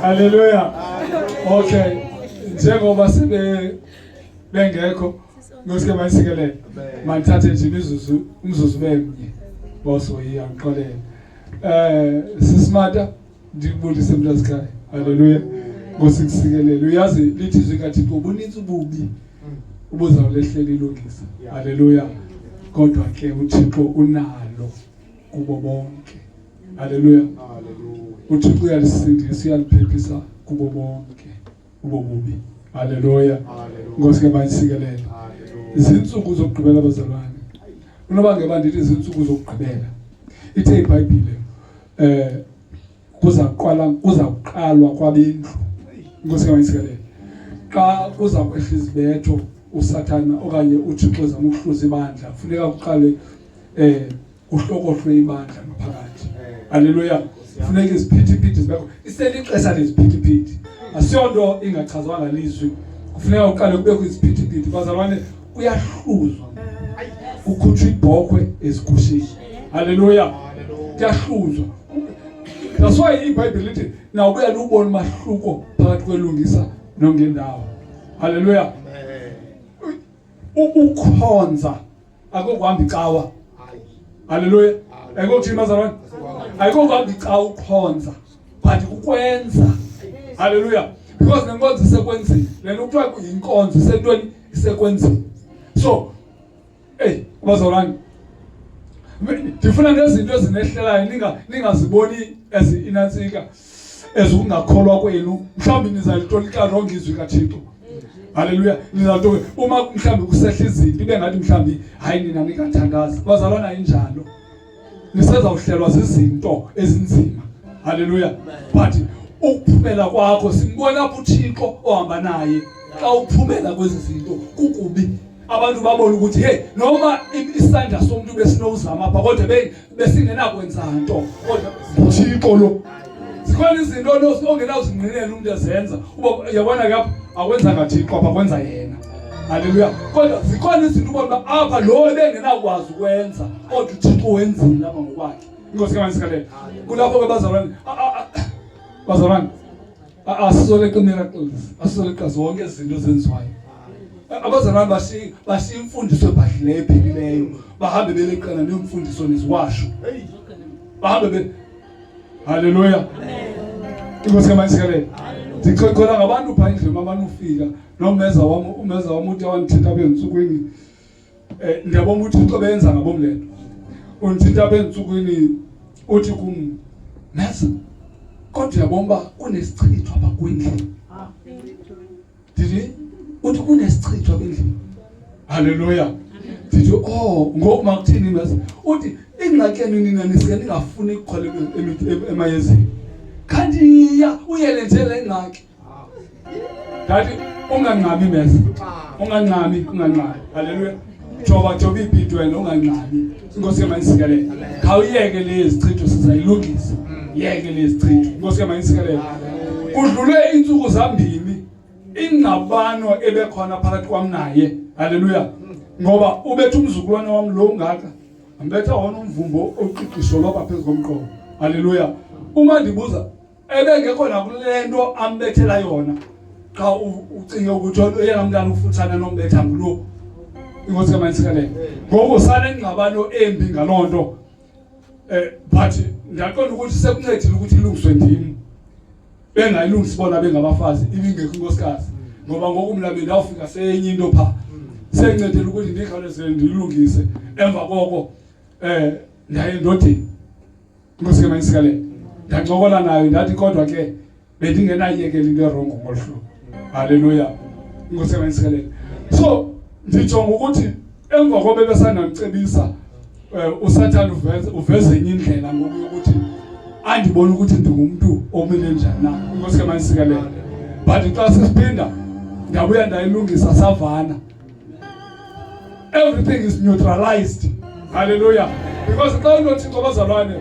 Haleluya. Okay. Njengoba sibe bengekho Nkosi ke mayisikelele. Mandithathe nje imizuzu umzuzu bemnye. Bosoyiya ngixolele. Sisimata ndikubulise mntazikhaya. Haleluya. Nkosi kusikelele. Uyazi lithi izwi kaThixo buninzi ububi ubuzawulehlela ilungisa. Haleluya. Kodwa ke uThixo unalo kubo bonke. Haleluya. UThixo uyalisindisa uyaliphephisa kubo bonke ubo bubi. Haleluya. Nkosi ke mayisikelele. Izintsuku zokugqibela bazalwane. Unobangela ndithi izintsuku zokugqibela. Ithe iBhayibhile kuzaqala kuzaqalwa kwabendlu. Nkosi ke mayisikelele. Xa kuza kwehla izibetho uSathana okanye uThixo ezama ukuhluza ibandla funeka kuqale kuhlokohlwe ibandla ngaphakathi. Haleluya. Funeka iziphithiphithi zibekho. Iselixesha leziphithiphithi. Asiyonto ingachazwanga lizwi. Kufuneka uqale kubekho iziphithiphithi. Bazalwane kuyahluzwa. Kukhutshwa ibhokhwe ezigusheni. Haleluya. Kuyahluzwa. That's why iBhayibheli lithi nawubuya lubona umahluko phakathi kwelungisa nongendawo. Haleluya. Ukukhonza akokuhamba icawa. Haleluya. Ayikokuthini bazalwane? Ayikokuhamba icawa ukhonza, but kukwenza. Haleluya. Because nenkonzo isekwenzeni. Le nto kuthiwa yinkonzo isentweni isekwenzeni. So, hey, bazalwane, ndifuna nezinto ezinehlelayo ningaziboni as inantsika ezukungakholwa kwenu. Mhlawumbi nizalitolika wrong izwi kaThixo. Haleluya. Nizalitoka uma mhlawumbi kusehla izinto ibe ngathi mhlawumbi hayi nina ningathandazi. Bazalwana injalo. Nisezawuhlelwa zizinto ezinzima. Haleluya. But ukuphumela kwakho simbona apho uThixo ohamba naye. Xa uphumela kwezi zinto kukubi. Abantu babona ukuthi hey noma isandla somuntu besinozama apha kodwa besingenakwenza nto kodwa uThixo lo. Zikhona izinto ongenawuzinqinela umuntu ezenza. Uba uyabona ke apha akwenza ngaThixo apha kwenza yena. Haleluya. Kodwa zikhona izinto ubona uba apha lo ebengenakwazi ukwenza kodwa uThixo wenzile apha ngokwakhe. Inkosi ke mayisikelele. Kulapho ke bazalwane bazalwane asizoleqa miracles, asizoleqa zonke izinto ezenziwayo. Abazalwane bashiya imfundiso ebhadlileyo ephilileyo, bahambe beleqana neemfundiso neziwasho. Bahambe be Haleluya. Inkosi ke mayisikelele. Ndichochola ngabantu phaa endlini abantu ufika nomeza wam umeza wam uthi awandithinta apha ezintsukwini. Ndiyabona uThixo benza ngabom le nto. Undithinta apha ezintsukwini uthi kum meza kodwa uyabona uba kunesichitho apha kwindlu. Ndithi uthi kunesichitho apha endlini. Haleluya. Ndithi oh ngoku makuthini meza? Uthi ingxaki yenu nina nisuke ningafuni ukukholelwa emayezeni. Kanti iya uyele nje le ngxaki. Ndathi ungangxami meza. Ungangxami, ungangxami. Haleluya. Joba joba ibhidi wena ungangxami. Inkosi ke mayisikelele. Khawuyeke le zichitho sizayilungisa. Yeke le zichitho. Inkosi ke mayisikelele. Kudlule iintsuku zambini ingxabano ebekhona phakathi kwam naye. Haleluya. Ngoba ubetha umzukulwane wam lo ungaka. Ambetha wona umvumbo oqiqisho lwapha phezu komqolo. Haleluya. Uma ndibuza ebengekho nakule nto ambethela yona xa ucinge ukuthi oyena mntana ufutshane nombetha ngulo. Inkosi ke mayisikelele. Ngoku sanengxabano embi ngaloo nto. But ndiyaqonda ukuthi sekuncedile ukuthi ilungiswe ndim. Bengayilungisi bona bengabafazi ibingekho inkosikazi. Ngoba ngoku mna bendawufika senye into pha. Sencedile ukuthi ndikhawuleze ndilungise. Emva koko ndaye endodeni. Inkosi ke mayisikelele. Ndancokola nayo ndathi kodwa ke bendingenayiyekela into erongo ngolu hlobo. Haleluya. Inkosi ke mayisikelele. So ndijonga ukuthi emva kobe besandandicebisa uSathane uveze enye indlela ngoku yokuthi andibone ukuthi ndingumntu omile njani na. Inkosi ke mayisikelele. But xa sesiphinda ndabuya ndayilungisa savana. Everything is neutralized. Hallelujah. Because xa unoThixo bazalwane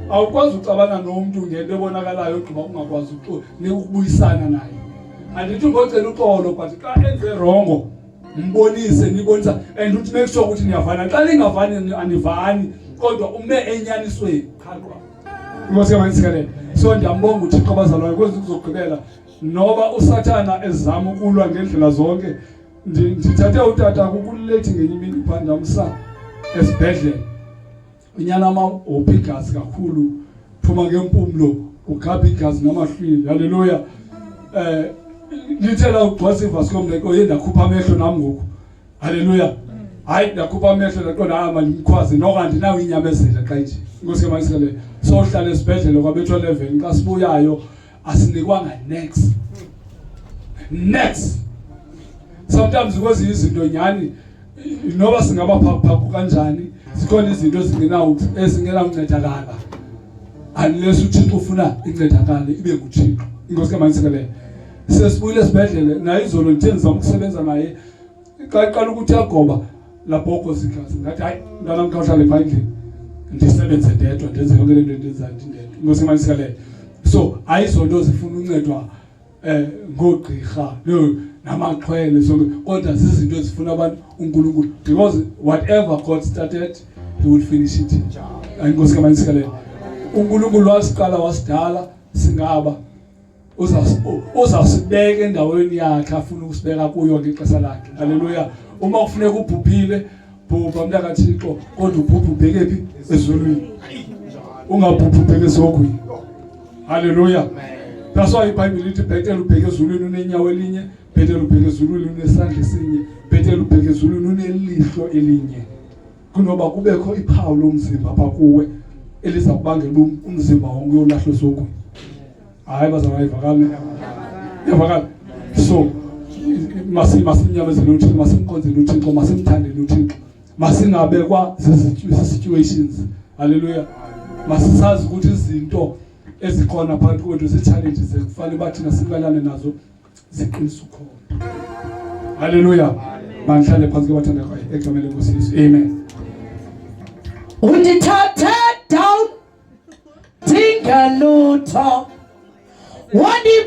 awukwazi uxabana nomntu ngento ebonakalayo ogqiba ungakwazi ukubuyisana naye. Andithi ungocela uxolo but xa enze rongo mbonise nibonisa and uthi make sure ukuthi niyavana. Xa ningavani anivani kodwa ume enyanisweni qha qwa. Inkosi ke mayisikelele. So ndiyambonga uThixo bazalwane kwezi kuzogqibela noba uSathana ezama ukulwa ngendlela zonke. Ndithathe utata kukulethi ngenye imini phaa ndamsa esibhedlele. Unyana wam wopha igazi kakhulu, phuma ngempumlo ugabha igazi namahlwili. Haleluya. Lithe la ugcwasa ivaskom oye ndakhupha amehlo nam ngoku. Haleluya. Hayi ndakhupha amehlo ndaqonda hayi mandimkhwaze noko andinawo inyamezela xa nje. Inkosi kaMayisikele. Sohlala esibhedlele kwabethwa 11 xa sibuyayo asinikwanga next. Next. Sometimes kwezinye izinto nyhani noba singaba phakuphaku kanjani zikhona izinto ezingenawuncedakala unless uThixo ufuna incedakale ibe nguThixo. Inkosi kaMayisikele. Sesibuyile esibhedlele naye izolo ndithe ndizama ukusebenza naye xa iqala ukuthi yagoba labhoko zigazi ngathi hayi mntana mntu awuhlale phaa endlini ndisebenze ndedwa ndenze yonke le nto endenzayo ndindedwa. Inkosi kaMayisikele. So ayizonto zifuna uncedwa ngoogqirha namaxhwele sonke, kodwa zizinto ezifuna abantu uNkulunkulu, because whatever God started he will finish it. Inkosi kaMayisikele. uNkulunkulu wasiqala wasidala singaba uzasibeka endaweni yakhe afuna ukusibeka kuyo ngexesha lakhe. Haleluya. Uma kufuneka ubhubhile, bhubha mntakaThixo, kodwa ubhubhe ubheke phi? Ezulwini. Ungabhubhi ubheke esihogweni. Haleluya. That's why iBhayibheli ithi bhetele ubheke ezulwini unenyawo elinye, bhetele ubheke ezulwini unesandla esinye, bhetele ubheke ezulwini unelihlo elinye, kunoba kubekho iphawu lomzimba apha kuwe eliza kubangela uba umzimba wonke uyolahlwa esihogweni. Hayi bazalwane, ayivakali. Iyavakala. So masinyamezele uThixo, masimkhonzele uThixo, masimthandele uThixo, masingabekwa zii-situations. Haleluya. Masisazi ukuthi izinto ezikhona phakathi kwethu zii-challenges ekufanele uba thina simelane nazo ziqinisa ukholo. Haleluya. Mandihlale phantsi ke bathandekayo egameni lenkosi Yesu. Amen. Undithathe down ndingelutho wandibe